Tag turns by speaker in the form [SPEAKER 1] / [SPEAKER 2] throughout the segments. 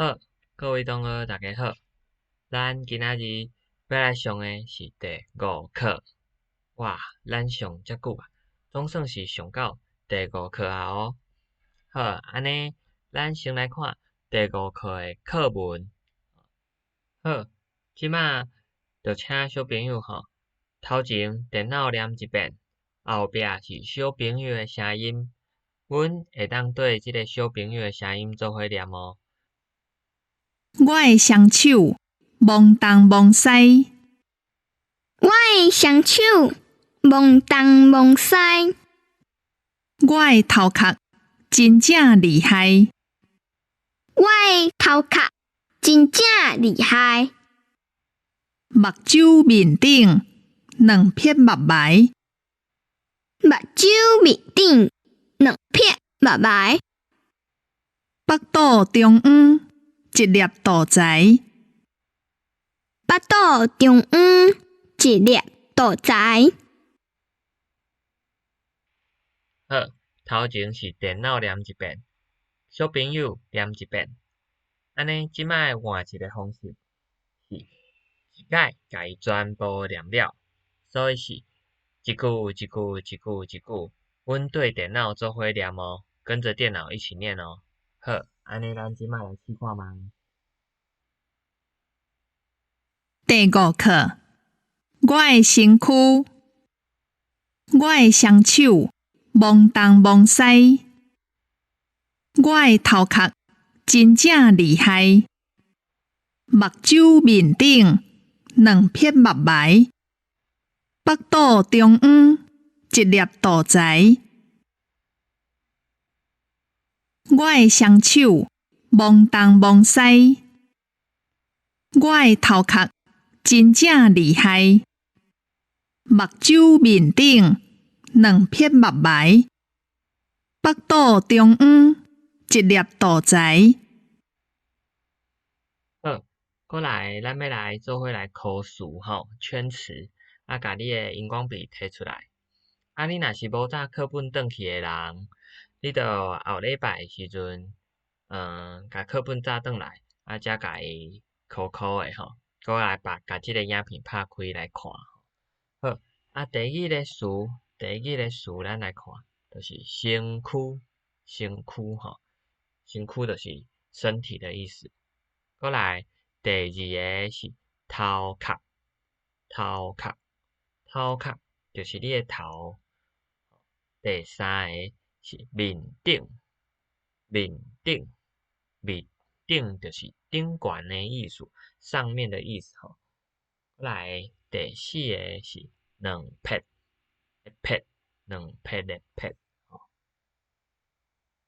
[SPEAKER 1] 好，各位同學大家好，咱今仔日欲來上的是第五課。哇，咱上遮久啊，總算是上到第五課啊哦。好，按呢，咱先來看第五課的課文。好，這馬就請小朋友吼，頭前電腦念一遍，後壁是小朋友的聲音。阮會當綴這个小朋友的聲音做伙念哦。
[SPEAKER 2] 我的雙手摸東摸西，
[SPEAKER 3] 我的雙手摸東摸西，
[SPEAKER 2] 我的頭殼真正厲害，
[SPEAKER 3] 我的頭殼真正厲害。
[SPEAKER 2] 目睭面頂兩撇目眉，
[SPEAKER 3] 目睭面頂兩撇目眉，
[SPEAKER 2] 腹肚中央一粒肚臍，
[SPEAKER 3] 腹肚中央一粒肚臍。
[SPEAKER 1] 好，頭前是電腦念一遍，小朋友念一遍。按呢，這擺換一个方式，是一擺共伊全部念了，所以是一句一句一句一句，阮綴電腦做伙念哦，跟著電腦一起念哦。好，按呢咱這擺來試看覓。
[SPEAKER 2] 第五課，我的身軀，我的雙手摸東摸西，我的頭殼真正厲害，目睭面頂兩撇目眉，腹肚中央一粒肚臍。我的雙手摸東摸西，我的頭殼真正厲害，目睭面頂兩撇目眉，腹肚中央一粒肚臍。
[SPEAKER 1] 好，過來，咱欲來做伙來扣詞吼，圈詞，啊，共你的螢光筆提出來。啊，你若是無帶課本轉去的人，你就後禮拜的時陣，共課本紮轉來，啊，才共伊考考的吼，閣來把共這个影片拍開來看。好，啊，第二个詞，第二个詞，咱來看，就是身軀，身軀吼，身軀就是身體的意思。過來，第二个是頭殼，頭殼，頭殼就是你的頭。第三个是面頂，面頂，面頂就是頂懸的意思，上面的意思吼。過來，第四个是兩撇，撇，兩撇的撇吼。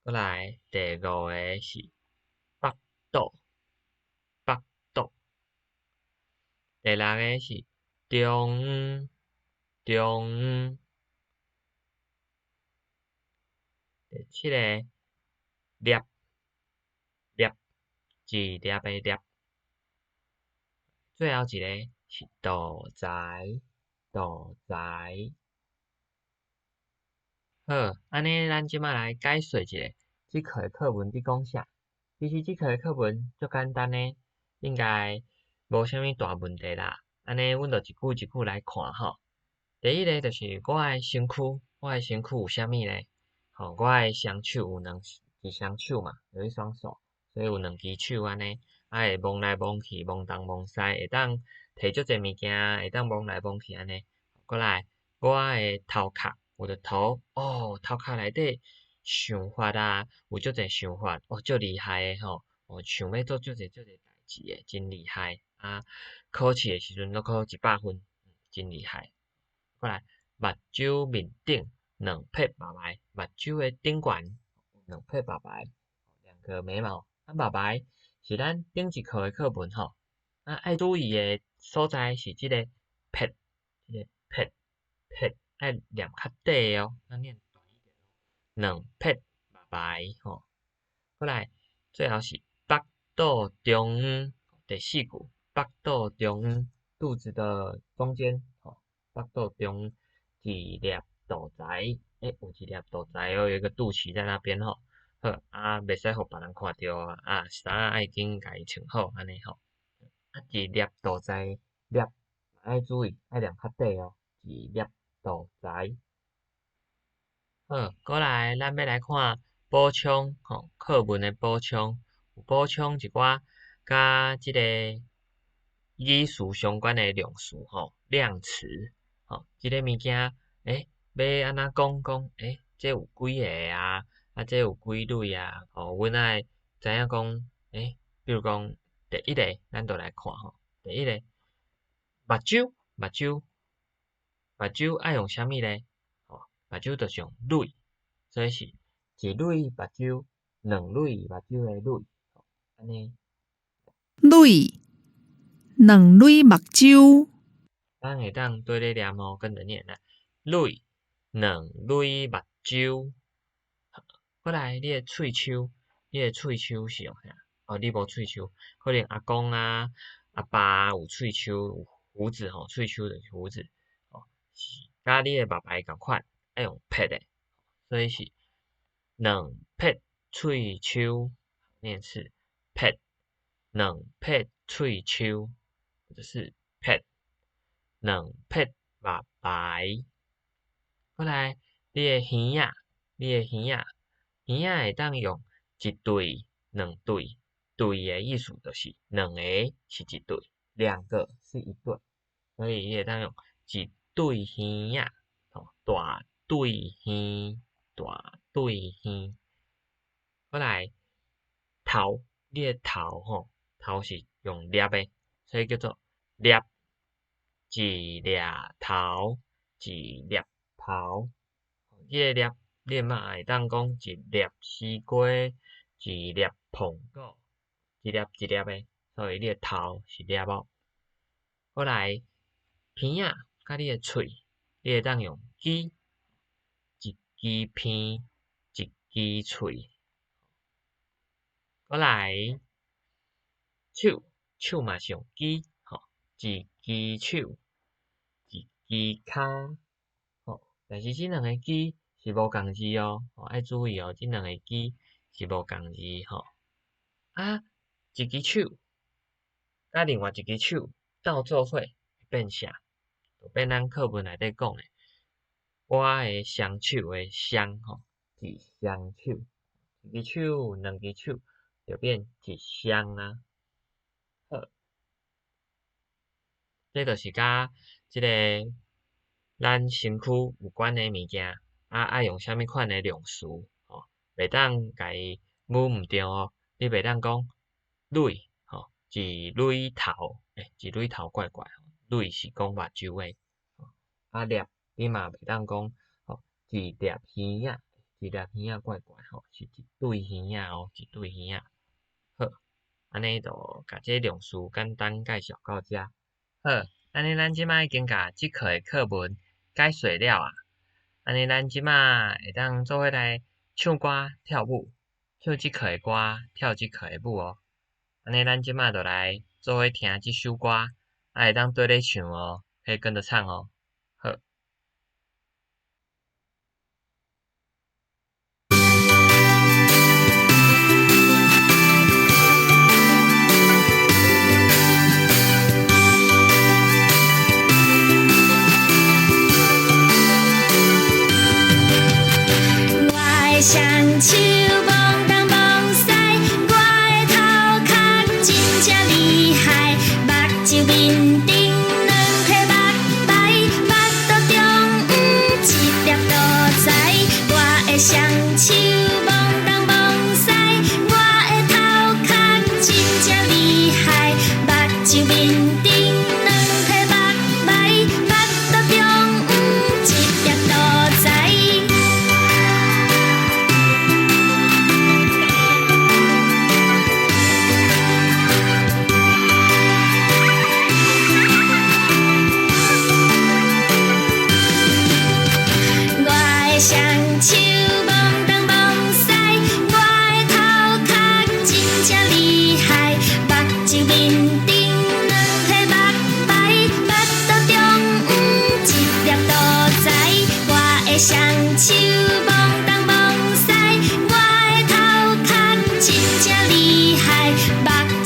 [SPEAKER 1] 過來，第五个是腹肚，腹肚。第六个是中央，中央。第七個，粒，粒，一粒的粒。最後一个是肚臍，肚臍。好，按呢，咱這擺來解說一下這課的課文佇講啥。其實這課的課文足簡單的，應該無啥物大問題啦。按呢，阮就一句一句來看吼。第一个就是我的身軀，我的身軀有啥物咧？吼，我的雙手有兩一雙手嘛，有一雙手，所以有兩支手按呢，啊會摸來摸去，摸東摸西，會當提足濟物件，會當摸來摸去按呢。過來，我的頭殼，我的頭，哦，頭殼內底想法啊，有足濟想法，哦，足厲害的吼，哦，想欲做足濟足濟代誌的，真厲害。啊，考試的時陣攏考100分，真厲害。過來，目睭面頂兩撇目眉，目睭的頂懸兩撇目眉，兩個眉毛。啊，目眉是咱頂一課的課文吼。啊，愛注意的所在是這个撇，這个撇撇愛念較短哦，咱念短一點。兩撇目眉吼。過來，最後是腹肚中央，第四句，腹肚中央，肚子的中間，吼，腹肚中央一粒肚臍，欸，有一粒肚臍哦，有一個肚臍在那邊吼。好，啊，袂使予別人看著啊，啊，衫仔愛緊共伊穿好，按呢吼。啊，一粒肚臍粒，愛注意，愛念較短哦，一粒肚臍。好，過來，咱欲來看補充吼，課文的補充，有補充一寡佮這个語詞相關的量詞吼，量詞吼，這个物件，欸，欲按怎講講？欸，這有幾个啊？啊，這有幾蕊啊？吼，阮愛知影講，欸，比如講第一个，咱就來看吼，第一个，目睭，目睭，目睭愛用啥物咧？吼，目睭就是用蕊，所以是一蕊目睭，兩蕊目睭的蕊，按呢。
[SPEAKER 2] 蕊，兩蕊目睭。
[SPEAKER 1] 咱會當綴咧念哦，跟著念來，蕊，兩蕊目睭。過來，你的喙鬚，你的喙鬚是用啥？哦，你無喙鬚，可能阿公啊、阿爸有喙鬚，有鬍子吼，喙鬚就是鬍子，哦，是佮你的目眉仝款，愛用撇的，所以是兩撇喙鬚，念是撇，兩撇喙鬚，或者是撇，兩撇目眉。過來，你的耳仔，你的耳仔，耳仔會當用一對、兩對，對的意思就是兩个是一對，兩個是一對，所以你會當用一對耳仔，吼，大對耳，大對耳。過來，頭，你的頭吼，頭是用粒的，所以叫做粒，一粒頭，一粒頭。這個粒，你嘛會當講一粒西瓜，一粒蘋果，一粒一粒的，所以你的頭是粒哦。過來，鼻仔佮你的喙，你會當用支，一支鼻，一支喙。過來，手，手嘛是用支，吼，一支手，一支跤，吼。但是這兩个支是無仝字哦，愛注意哦，這兩个支是無仝字吼。啊，一支手，佮另外一支手鬥做伙變啥？就變咱課文內底講的，我的雙手的雙吼，一雙手，一支手，兩支手，就變一雙啊。好，這就是佮這个咱身軀有關的物件，啊，愛用啥物款的量詞吼，袂當共伊摸毋著哦。你袂當講蕊吼，一蕊頭，欸，一蕊頭怪怪，蕊是講目睭的。啊粒，你嘛袂當講吼，一粒耳仔，一粒耳仔怪怪吼，是一對耳仔哦，一對耳仔。好，按呢就共這量詞簡單介紹到遮。好，按呢咱這擺已經共這課的課文解說了啊。按呢咱這擺會當做伙來唱歌跳舞，唱這課的歌，跳這課的舞哦。按呢咱這擺就來做伙聽這首歌，啊會當綴咧唱哦，可以跟著唱哦。好。
[SPEAKER 4] 我的雙手摸東摸西，我的頭殼真正厲害，目睭面頂兩撇目眉，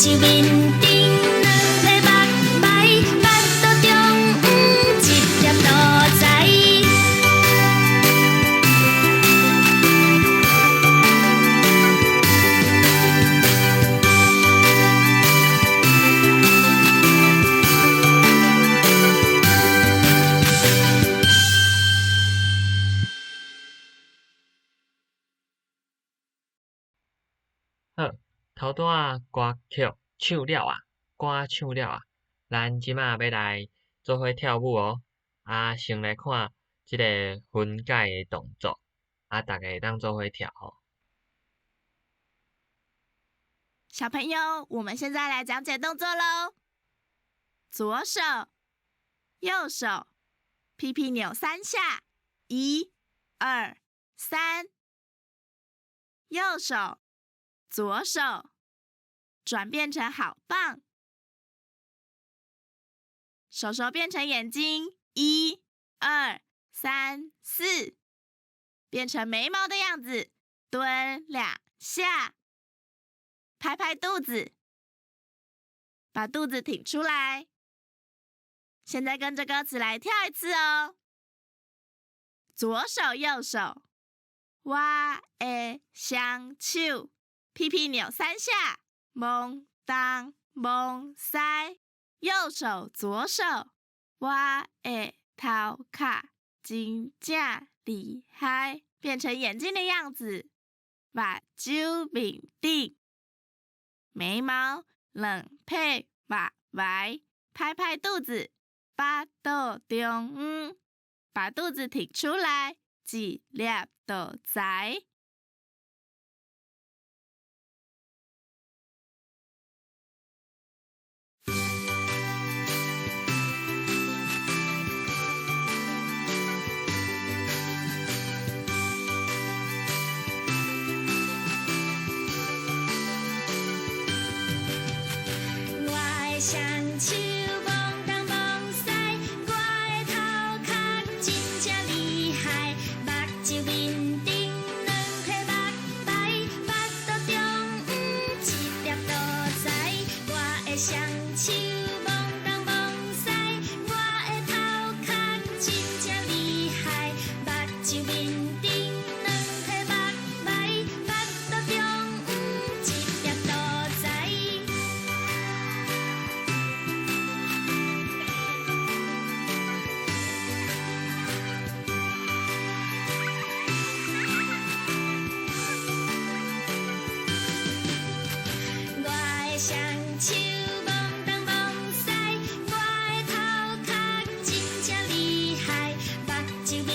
[SPEAKER 4] 睭面頂兩撇目眉，腹肚中央一粒肚臍。
[SPEAKER 1] 好，頭拄仔歌曲唱了啊，歌唱了啊，咱這馬欲來做伙跳舞哦。啊，先來看這个分解的動作，啊，逐家會當做伙跳吼。
[SPEAKER 5] 小朋友，我們現在來講解動作囉。左手、右手，屁屁扭三下，一、二、三。右手、左手，轉變成好棒。手手變成眼睛，一、二、三、四，變成眉毛的樣子，蹲兩下，拍拍肚子，把肚子挺出來。現在跟着歌詞來跳一次哦。左手右手，我的雙手，屁屁扭三下，摸東摸西。右手左手，我的頭殼真正厲害，變成眼睛的樣子。目睭面頂，眉毛兩撇目眉，拍拍肚子，腹肚中央，把肚子挺出來，一粒肚臍。
[SPEAKER 4] 我的雙手摸東摸西，我的頭殼真正厲害，目睭面頂兩撇目眉，腹肚中央一粒肚臍。我的雙手摸東摸西，我的頭殼真正厲害，目睭面頂兩撇目眉，腹肚中央一粒肚臍。我的雙手摸東摸西，我的頭殼真正厲害，目睭面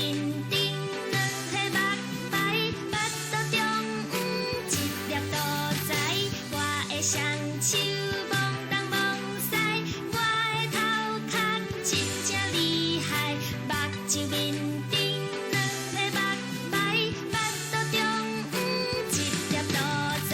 [SPEAKER 4] 頂兩撇目眉，腹肚中央一粒肚臍。我的雙手摸東摸西，我的頭殼真正厲害，目睭面頂兩撇目眉，腹肚中央一粒肚臍。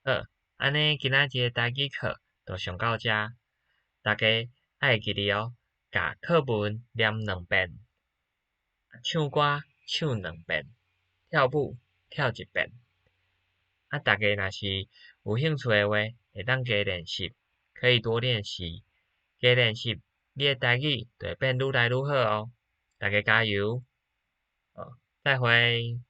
[SPEAKER 1] 好，按呢今仔日的台語課就上到遮，大家愛會記得哦，共課文念兩遍，唱歌唱兩遍，跳舞跳一遍。啊，大家若是有興趣的話，會當加練習，可以多練習，加練習，你的台語就會變愈來愈好哦。大家加油！好，再會。